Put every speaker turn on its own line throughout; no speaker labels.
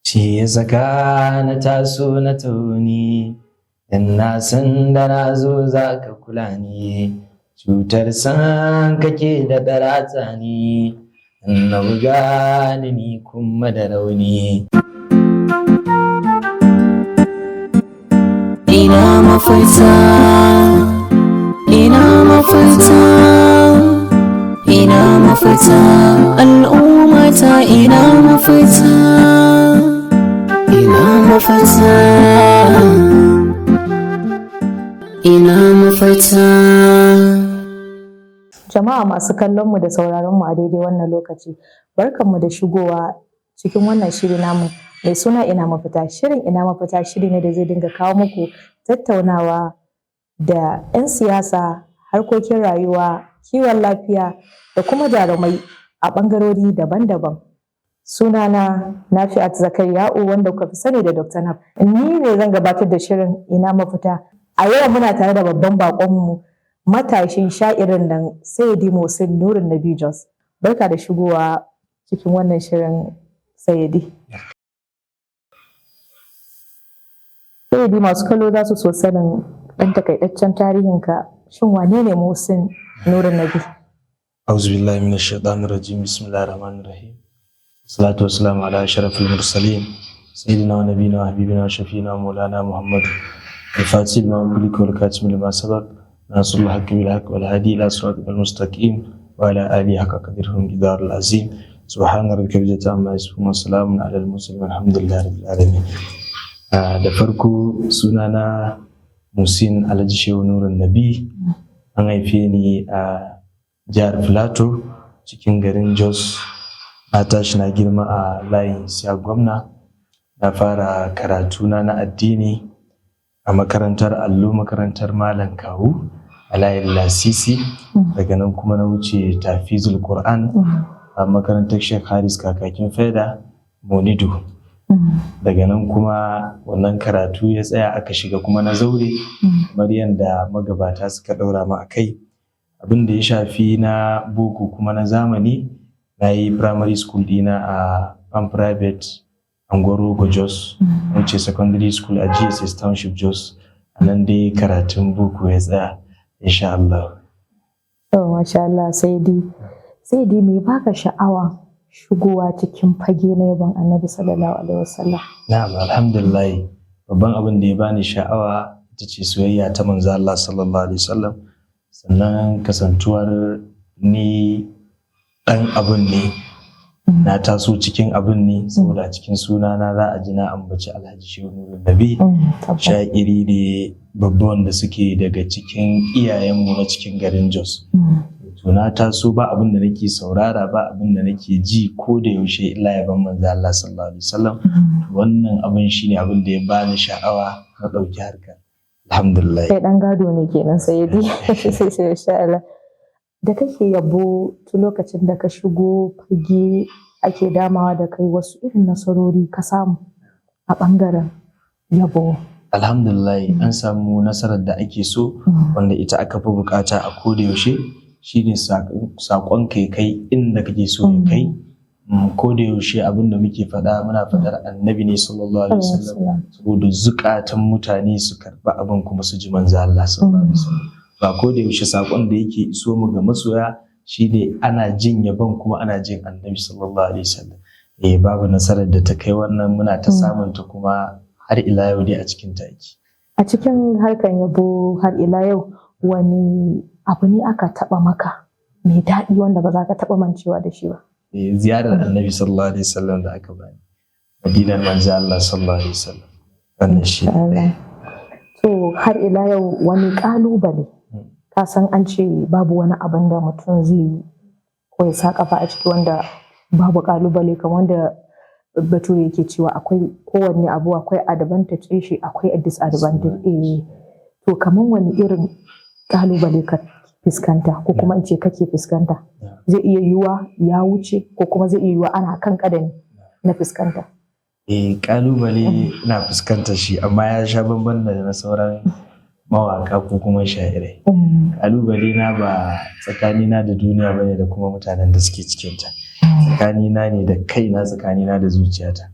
Shi ya saka na taso na tauni, dan na san da na zo za ka kula ni. Cutar san kake da ɗaratsa ni, na buga ni ni kuma da rauni.
Ina mafita, ina mafita, ina mafita, al'ummata ina mafita, ina mafita, ina mafita.
Jama'a masu kallon mu da sauraron mu a daidai wannan lokaci, barkanmu da shigowa cikin wannan shiri namu mai suna Ina Mafita. Shirin Ina Mafita shiri ne da zai dinga kawo muku tattaunawa da 'yan siyasa, harkokin rayuwa, kiwon lafiya da kuma jarumai a ɓangarori daban-daban. Sunana Nafi'at Zakariya'u wanda kuka fi sani da Dr. Naf. Ni ne zan gabatar da shirin Ina Mafita. A yau muna tare da babban baƙonmu, matashin sha'irin nan, Sayyidi Muhsin Nurun Nabi Jos. Barka da shigowa cikin wannan shirin, Sayyidi. Sayyidi, masu kallo za su so sanin ɗan takaitaccen tarihinka. Shin wane ne Muhsin Nurun Nabi?
أعوذ بالله من الشيطان الرجيم، بسم الله الرحمن الرحيم، الصلاة والسلام على أشرف المرسلين، سيدنا ونبينا وحبيبنا وشفينا ومولانا محمد، الفاتح لما أغلق والكاتم لما سبق، ناصر الحق بالحق والهادي إلى صراطك المستقيم، وعلى آله حق قدرهم جدار العظيم. سبحان ربك رب العزة عما يصفون، وسلام على المرسلين، والحمد لله رب العالمين. Da farko sunana Musin Alhaji Shehu Nurun Nabi. An haife ni a jihar Filato, cikin garin Jos. Na tashi na girma a layin Siya Gwamna. Na fara karatuna na addini a makarantar allo, makarantar Malam Kawu a layin Lasisi. Daga nan kuma na wuce Tafizul Qur'an a makarantar Sheikh Haris Kakakin Faida Monidu. Daga nan kuma wannan karatu ya tsaya, aka shiga kuma na zaure, kamar yadda magabata suka ɗaura mu a kai. Abin da ya shafi na boko kuma na zamani, na yi primary school dina a Pan Private, Angoro Jos. Wuce secondary school a GSS Township Jos. A nan dai karatun boko ya tsaya, insha Allah.
Oh, masha Allah, Sayyidi. Sayyidi, me baka sha'awa shigowa cikin fage na yabon Annabi sallallahu alaihi wasallam?
Na'am, alhamdulillah. Babban abin da ya bani sha'awa ita ce soyayya ta manzo Allah sallallahu alaihi wasallam. Sannan kasantuwar ni ɗan abun ne, na taso cikin abun ne, saboda cikin sunana za a ji na ambaci Alhaji Shehu Nurun Nabi. Sha'iri ne babba wanda suke daga cikin iyayenmu na cikin garin Jos. To na taso ba abin da nake saurara, ba abin da nake ji ko da yaushe illa yaban manzo Allah sallallahu alaihi wasallam. Wannan abin shine abin da ya bani sha'awa na ɗauki harka. Alhamdulillah.
Kai ɗan gado ne kenan, Sayyidi. Sai insha Allah. Da kake yabo, tun lokacin da ka shigo fage ake damawa da kai, wasu irin nasarori ka samu a ɓangaren yabo?
Alhamdulillah, an samu nasarar da ake so, wanda ita aka fi bukata a koda yaushe, shine saƙon ka ya kai inda kake so ya kai. Ko da yaushe abin da muke faɗa, muna faɗar Annabi ne sallallahu alaihi wasallam, saboda zukatan mutane su karɓi abin kuma su ji manzo Allah sallallahu alaihi wasallam. Ba ko da yaushe saƙon da yake iso mu ga masoya shine ana jin yabon kuma ana jin Annabi sallallahu alaihi wasallam. Eh, babu nasarar da ta kai wannan. Muna ta samun ta kuma har ila yau dai a cikin taki.
A cikin harkar yabo har ila yau, wani abu ne aka taɓa maka mai daɗi wanda ba za ka taɓa mancewa da shi ba?
Ziyarar Annabi sallallahu alaihi wasallam da aka bani, Madinar manzo Allah sallallahu alaihi wasallam. Wannan shi ne.
To har ila yau, wani ƙalubale, ka san an ce babu wani abin da mutum zai yi ko ya sa kafa a ciki wanda babu ƙalubale, kamar wanda Bature yake cewa akwai kowanne abu akwai advantage ɗin shi, akwai disadvantage. Eh, to kamar wani irin ƙalubale ka fuskanta, ko kuma in ce kake fuskanta? Zai iya yiwuwa ya wuce, ko kuma zai iya yiwuwa ana kan ƙadami na fuskanta.
Eh, ƙalubale ina fuskantar shi, amma ya sha bamban da na sauran mawaka ko kuma sha'irai. Ƙalubale na ba tsakanina da duniya bane da kuma mutanen da suke cikinta. Tsakanina ne da kaina, tsakanina da zuciyata.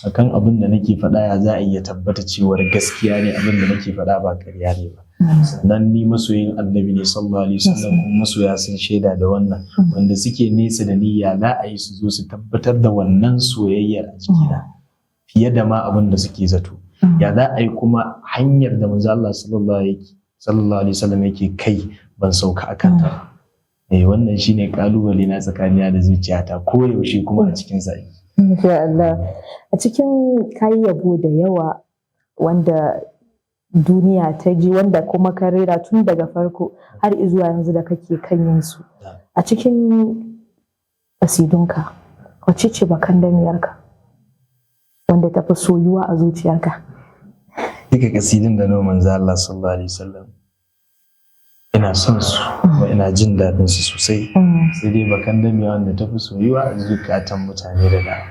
Akan abin da nake faɗa, ya za a iya tabbata cewar gaskiya ne abin da nake faɗa, ba ƙarya ne ba. Sannan ni masoyin Annabi ne sallallahu alaihi wasallam, kuma masoya sun shaida da wannan. Wanda suke nesa da ni, ya za a yi su zo su tabbatar da wannan soyayyar a jikina fiye da ma abin da suke zato? Ya za a yi kuma hanyar da manzo Allah sallallahu alaihi wasallam yake kai ban sauka akan ta ba? Eh, wannan shine kalubale na tsakanina da zuciyata ko yaushe, kuma a cikin sa.
Insha Allah. A cikin kayi yabo da yawa wanda duniya ta ji, wanda kuma ka rera tun daga farko har izuwa yanzu da kake kan yin su. A cikin kasidunka, wacce ce bakan damiyarka wanda ta fi soyuwa a zuciyarka?
Duka kasidin da na manzo Allah sallallahu alaihi wasallam ina son su, kuma ina jin daɗin su sosai. Sai dai bakan damiya wanda ta fi soyuwa a zukatan mutane da dama,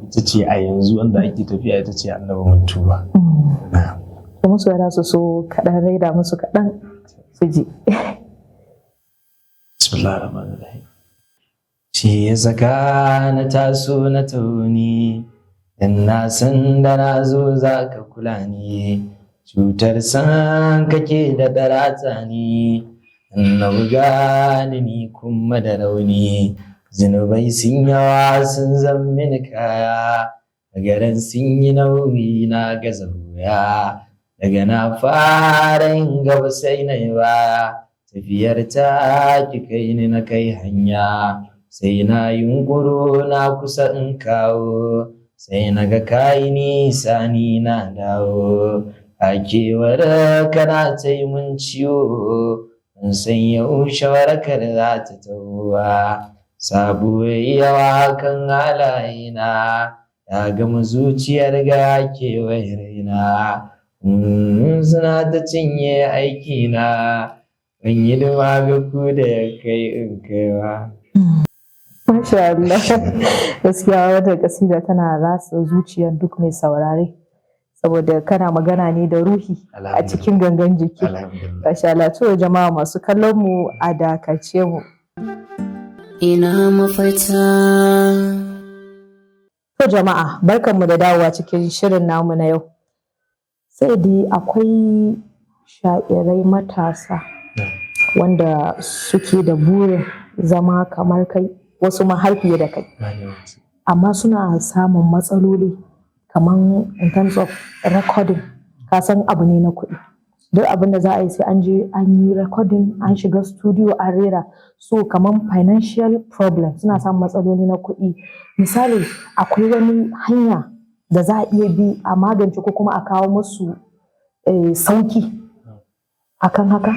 ita ce a yanzu wanda ake tafiya, ita ce "Annabi Mun Tuba".
Kuma su yara su so kaɗan, raida musu kaɗan su ji.
Bismillahir Rahmanir Rahim. Shi ya saka na taso na tauni, dan na san da na zo za ka kula ni, cutar san kake da darata ni, na buga ni kuma da rauni, zunubai sun yawa sun zan mini kaya, garan sun yi nauyi na gaza wuya, daga na fara yin gaba sai na yi baya, tafiyar ta ki kai ni na kai hanya, sai na yunkuro na kusa in kawo, sai na ga kayi nisa ni na dawo, a kewar kana ta yi mun ciwo, ban san yaushe warakar za ta taho ba. Sabo yawa kan halayena, ya gama zuciyar ga kewaye raina, suna ta cinye aikina, ban yi duma ga ku da ya kai in kaiwa.
Masha Allah. Gaskiya wannan kasida tana ratsa zuciyar duk mai saurare. Saboda kana magana ne da ruhi a cikin gangan jiki.
Alhamdulillah.
Masha Allah. To jama'a masu kallon mu, a dakace mu.
Ina mafita.
To jama'a, barkanmu da dawowa cikin shirin namu na yau. Sai dai akwai sha'irai matasa wanda suke da burin zama kamar kai, wasu ma har fiye da kai. Amma suna samun matsaloli kamar in terms of recording, ka san abu ne na kuɗi. Duk abin da za a yi sai an je an yi recording, an shiga studio an rera. So kamar financial problem, suna samun matsaloli na kuɗi. Misali, akwai wani hanya da za a iya bi a magance ko kuma a kawo musu sauki akan haka?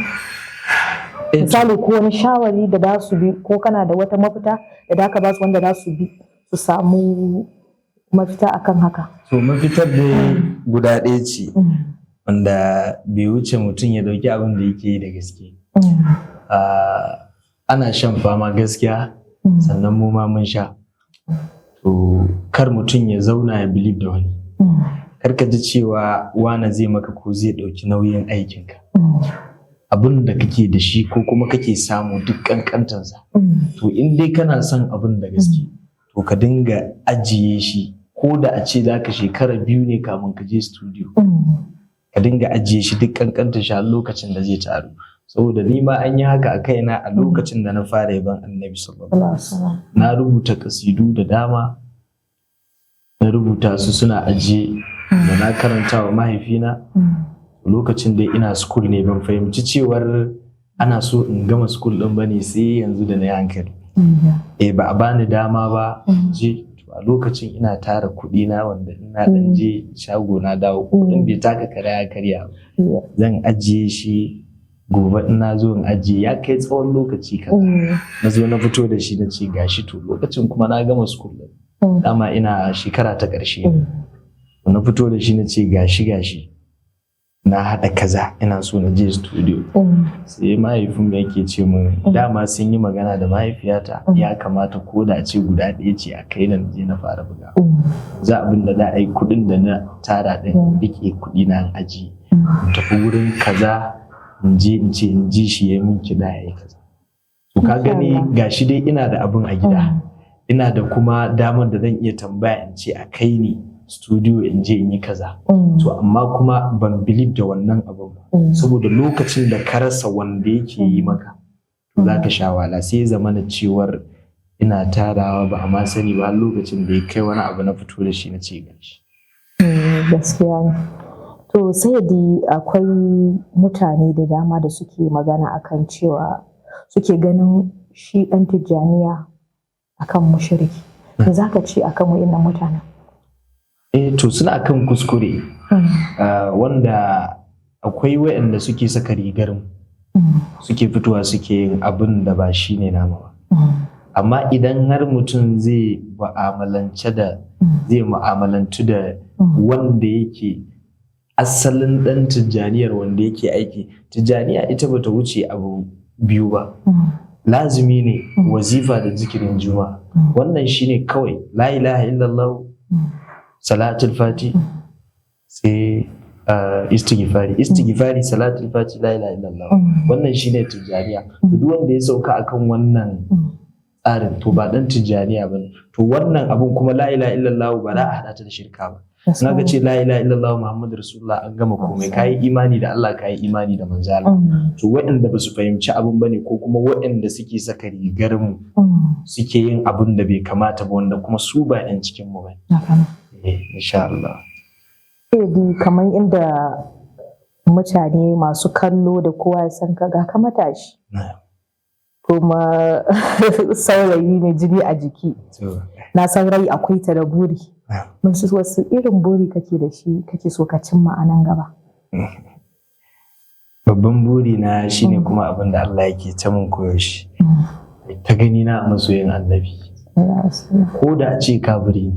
Misali, ko wani shawari da za su bi, ko kana da wata mafita da za ka ba su wanda za su bi su samu mafita akan haka?
To, mafitar dai guda ɗaya ce, wanda bai wuce mutum ya ɗauki abin da yake yi da gaske. Ana shan fama gaskiya, sannan mu ma mun sha. To kar mutum ya zauna ya believe da wani. Kar ka ji cewa wane zai maka ko zai ɗauki nauyin aikinka. Abin da kake da shi ko kuma kake samu, duk ƙanƙantansa. To in dai kana son abin da gaske, to ka dinga ajiye shi, ko da a ce za ka shekara 2 ne kamun ka je studio. Ka dinga ajiye shi duk ƙanƙantar shi har lokacin da zai taru. Saboda ni ma an yi haka a kaina a lokacin da na fara yaban Annabi sallallahu alaihi wasallam. Na rubuta kasidu da dama, na rubuta su suna ajiye, da na karanta wa mahaifina lokacin da ina school ne, ban fahimci cewar ana so in gama school din bane sai yanzu da na yi hankali. Eh, ba a bani dama ba je. To a lokacin ina tara kuɗi na, wanda ina dan je shago na dawo, kuɗin bai taka kara ya karya ba, zan ajiye shi, gobe in na zo in ajiye. Ya kai tsawon lokaci kaza, na zo na fito da shi, na ce gashi. To lokacin kuma na gama school din, dama ina shekara ta ƙarshe. Na fito da shi na ce gashi gashi, na haɗa kaza, ina so na je studio. Sai mahaifin mu yake ce min dama sun yi magana da mahaifiyata, ya kamata ko da ce guda ɗaya ce a kai na je na fara buga. Za abin da za a yi, kuɗin da na tara ɗin, rike kuɗi na aji, in tafi wurin kaza, in je in ce in ji shi ya min kiɗa, ya yi kaza. To ka gani, gashi dai ina da abin a gida. Ina da kuma damar da zan iya tambaya in ce a kai ni studio in je in yi kaza. To amma kuma ban believe da wannan abun ba, saboda lokacin da ka rasa wanda yake yi maka, to za ka sha wahala. Sai ya zamana cewar ina tarawa ba a ma sani ba, har lokacin da ya kai wani abu na fito da shi na ce gashi.
Gaskiya ne. To sai dai akwai mutane da dama da suke magana akan cewa suke ganin shi ɗan Tijjaniya akan mushriki. Me za ka ce akan wa'innan mutanen?
Eh, to suna kan kuskure. Wanda akwai waɗanda suke saka rigar mu, suke fitowa suke yin abin da ba shi ne nama ba. Amma idan har mutum zai mu'amalance da zai mu'amalantu da wanda yake asalin ɗan Tijjaniyar, wanda yake aiki Tijjaniya, ita bata wuce abu biyu ba: lazimi ne, wazifa da zikirin Juma'a. Wannan shine kawai: la ilaha illallah, salatul fati, sai istighfari, istighfari, salatul fati, la ilaha illallah. Wannan shine Tijjaniya. To duk wanda ya sauka akan wannan tsarin, to ba dan Tijjaniya bane. To wannan abun kuma, la ilaha illallah, ba za a hada ta da shirka ba. In aka ce la ilaha illallah Muhammadu Rasulullah, an gama komai. Kayi imani da Allah, kayi imani da manzo Allah. To waɗanda ba su fahimci abun bane, ko kuma waɗanda suke saka rigar mu suke yin abun da bai kamata ba, wanda kuma su ba 'yan cikin mu bane. Eh, insha Allah.
Sai kamar inda mutane masu kallo da kowa ya san ka, ga ka matashi kuma saurayi mai jini a jiki, na san rai akwai ta da buri. Wasu irin buri kake da shi, kake so ka cimma a nan gaba?
Babban buri na shine kuma abin da Allah yake ta mun koyaushe, ta gani na a masoyin Annabi, ko da a ce kafiri ne,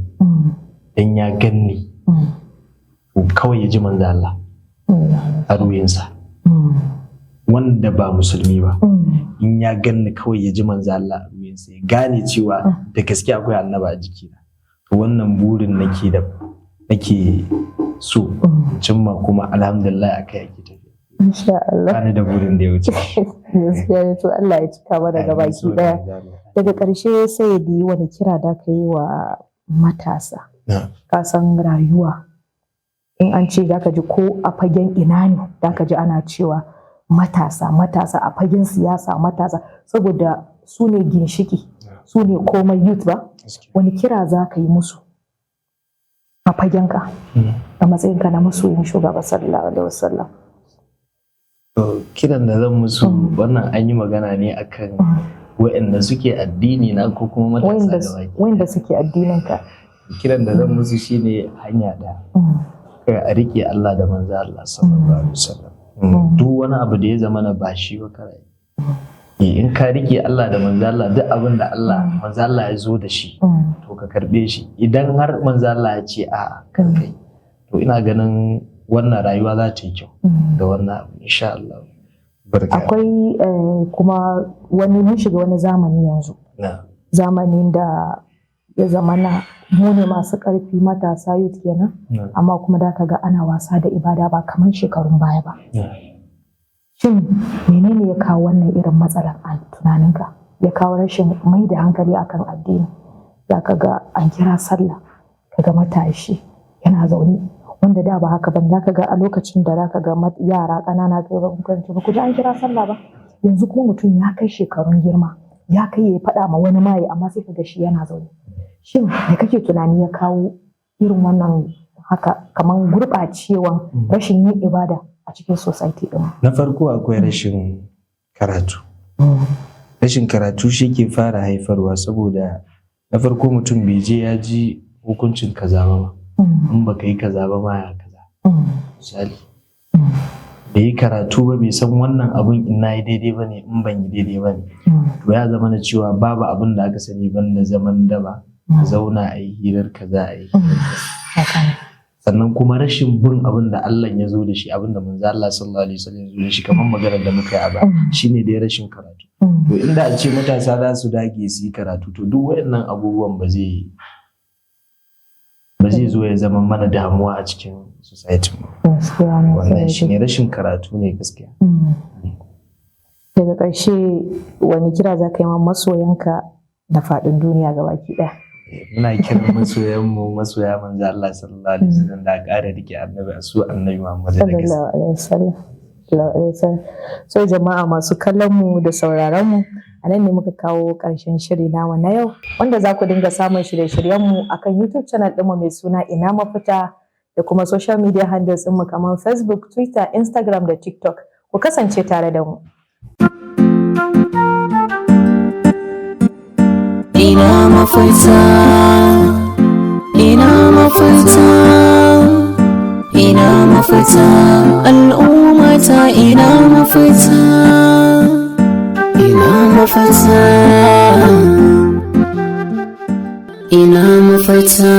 dan ya ganni, to kawai ya ji manzo Allah a ruhinsa. Wanda ba musulmi ba, in ya ganni, kawai ya ji manzo Allah a ruhinsa, ya gane cewa da gaske akwai Annaba a jikina. To wannan burin nake da nake so in cimma, kuma alhamdulillah akai ake tafiya.
Insha Allah.
Bani da burin da ya wuce.
Gaskiya ne. To Allah ya cika mana gabaki daya. Daga ƙarshe, sai di wani kira da ka yi wa matasa? Ka san rayuwa, in an ce za ka ji ko a fagen ina ne, za ka ji ana cewa matasa, matasa, a fagen siyasa matasa, saboda su ne ginshiki, su ne komai, youth ba. Wani kira za ka yi musu a fagenka, a matsayinka na masoyin shugaba sallallahu alaihi wasallam?
To, kiran da zan musu, wannan an yi magana ne akan waɗanda suke addini na ko kuma matasa da baki?
Wanda suke addininka.
Kiran da zan musu shine hanya ɗaya: kai a riƙe Allah da manzo Allah sallallahu alaihi wasallam. Duk wani abu da ya zama na ba shi ba kar yi. In ka riƙe Allah da manzo Allah, duk abin da Allah manzo Allah ya zo da shi, to ka karɓe shi. Idan har manzo Allah ya ce a'a, kar kai, to ina ganin wannan rayuwa za ta yi kyau da wannan abu, insha Allah. Barka.
Akwai kuma wani, mun shiga wani zamani yanzu, zamanin da ya zama na mu ne masu ƙarfi, matasa, youth kenan, amma kuma da ga ana wasa da ibada ba kamar shekarun baya ba. Shin menene ya kawo wannan irin matsalar a tunaninka, ya kawo rashin mai da hankali akan addini? Za ka ga an kira sallah, ka ga matashi yana zaune, wanda da ba haka ba. Za ka ga a lokacin da za ka ga yara ƙanana, ka ga ba ku ji an kira sallah ba. Yanzu kuma mutum ya kai shekarun girma, ya kai ya faɗa ma wani maye, amma sai ka ga shi yana zaune. Shin me kake tunani ya kawo irin wannan haka, kamar gurɓacewan rashin yin ibada a cikin society ɗin?
Na farko akwai rashin karatu. Rashin karatu shi ke fara haifarwa, saboda na farko mutum bai je ya ji hukuncin kaza ba ma. In baka yi kaza ba ma, ya kaza, misali. Bai yi karatu ba, bai san wannan abun in na yi daidai ba ne, in ban yi daidai ba ne. To ya zama na cewa babu abin da aka sani banda zaman daba, a zauna a yi hirar kaza, a yi hirar kaza. Sannan kuma rashin bin abin da Allah ya zo da shi, abin da manzo Allah sallallahu alaihi wasallam ya zo da shi, kamar maganar da muka yi a baya, shine dai rashin karatu. To inda a ce matasa za su dage su yi karatu, to duk waɗannan abubuwan ba zai zo ya zama mana damuwa a cikin society mu.
Gaskiya ne.
Wannan shine, rashin karatu ne gaskiya.
Daga ƙarshe, wani kira za ka yi ma masoyanka? na faɗin duniya gabaki ɗaya?
Muna kiran masoyanmu, masoya manzo Allah sallallahu alaihi wasallam, da ƙara rike annabi, a su annabi Muhammad da gaske.
Sallallahu alaihi wasallam. Sallallahu alaihi wasallam. So jama'a masu kallon mu da sauraron mu, a nan ne muka kawo ƙarshen shiri namu na yau, wanda za ku dinga samun shirye-shiryen mu akan YouTube channel ɗinmu mai suna Ina Mafita da kuma social media handles ɗinmu kamar Facebook, Twitter, Instagram da TikTok. Ku kasance tare da mu.
Ina mafita, ina mafita, ina mafita, al'ummata, ina mafita, ina mafita, ina mafita.